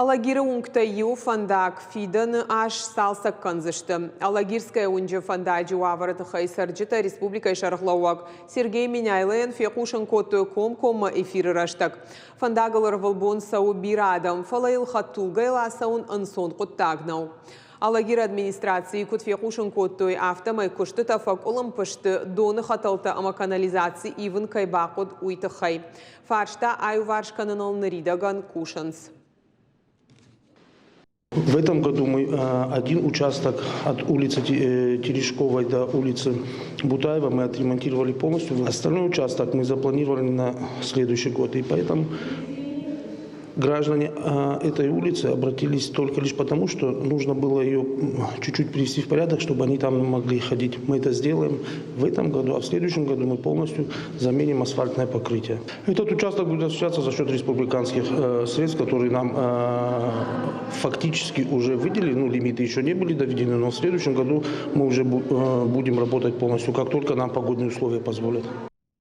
Алагиры уынгтӕй иуы фӕндаг фидӕны аз сцалцӕг кӕндзысты. Алагирская уынджы фӕндаджы уавӕры тыххӕй цӕрджытӕ республикӕйы сӕргълӕууӕг Сергей Меняйлойӕн фехъусын кодтой комкоммӕ эфиры рӕстӕг. Фӕндагыл ӕрвылбон цӕуы бирӕ адӕм, фӕлӕ йыл хӕдтулгӕйыл ацӕуын ӕнцон хъуыддаг нӕу. Алагиры администрацийы куыд фехъусын кодтой, афтӕмӕй куыстытӕ фӕкъуылымпы сты, доны хӕтӕлтӕ ӕмӕ канализаци ивын кӕй бахъуыд, уый тыххӕй. Фарста аиуварс кӕныныл ныридӕгӕн кусынц. В этом году мы один участок от улицы Терешковой до улицы Бутаева мы отремонтировали полностью. Остальной участок мы запланировали на следующий год. И поэтому граждане этой улицы обратились только лишь потому, что нужно было ее чуть-чуть привести в порядок, чтобы они там могли ходить. Мы это сделаем в этом году, а в следующем году мы полностью заменим асфальтное покрытие. Этот участок будет осуществляться за счет республиканских средств, которые нам фактически уже выделили. Ну, лимиты еще не были доведены, но в следующем году мы уже будем работать полностью, как только нам погодные условия позволят.